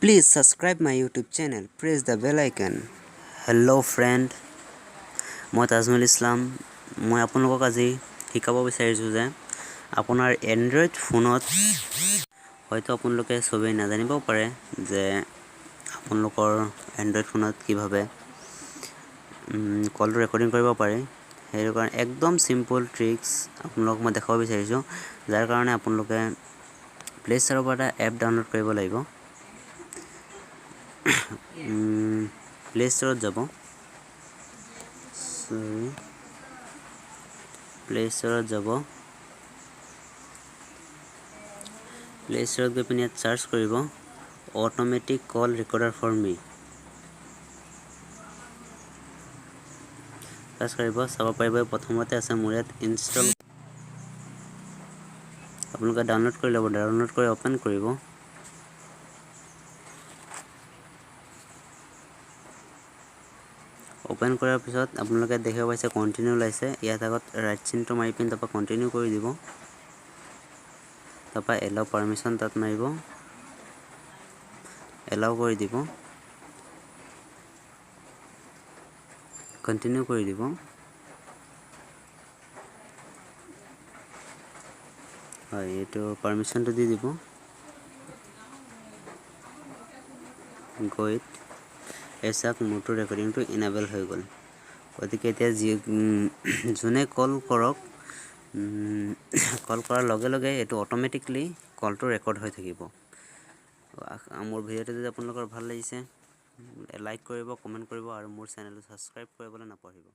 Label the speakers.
Speaker 1: Please subscribe my YouTube channel. Press the bell icon. Hello friend, মই তাজমুল ইছলাম। মই আপোনালোকক আজি শিকাব বিচাৰিছোঁ যে আপোনাৰ এণ্ড্ৰইড ফোনত হয়তো আপোনালোকে চবেই নাজানিবও পাৰে যে আপোনালোকৰ এণ্ড্ৰইড ফোনত কিভাৱে কলটো ৰেকৰ্ডিং কৰিব পাৰে। সেইটো কাৰণে একদম চিম্পল ট্ৰিক্স আপোনালোকক মই দেখুৱাব বিচাৰিছোঁ, যাৰ কাৰণে আপোনালোকে প্লে' ষ্ট'ৰৰ পৰা এটা এপ ডাউনলোড কৰিব লাগিব। প্লে' ষ্ট'ৰত যাব, চৰি, প্লে' ষ্ট'ৰত যাব। প্লে' ষ্ট'ৰত গৈ পিনে ইয়াত চাৰ্চ কৰিব automatic call recorder for me. Search কৰিব, চাব পাৰিব, প্ৰথমতে আছে মোৰ ইয়াত ইনষ্টল। আপোনালোকে ডাউনলোড কৰি ল'ব, ডাউনলোড কৰি অ'পেন কৰিব। অ'পেন কৰাৰ পিছত আপোনালোকে দেখিব পাইছে কণ্টিনিউ ওলাইছে। ইয়াত আগত ৰাইট চিনটো মাৰি পিনি তাৰপৰা কণ্টিনিউ কৰি দিব। তাৰপৰা এলাউ পাৰ্মিশ্যন তাত মাৰিব, এলাউ কৰি দিব, কণ্টিনিউ কৰি দিব। হয়, এইটো পাৰ্মিশ্যনটো দি দিব। গৈ এই চাওক, মোৰটো ৰেকৰ্ডিংটো ইনেবল হৈ গ'ল। গতিকে এতিয়া যি যোনে কল কৰক, কল কৰাৰ লগে লগে এইটো অট'মেটিকলি কলটো ৰেকৰ্ড হৈ থাকিব। মোৰ ভিডিঅ'টো যদি আপোনালোকৰ ভাল লাগিছে, লাইক কৰিব, কমেণ্ট কৰিব আৰু মোৰ চেনেলটো ছাবস্ক্ৰাইব কৰিবলৈ নাপাহৰিব।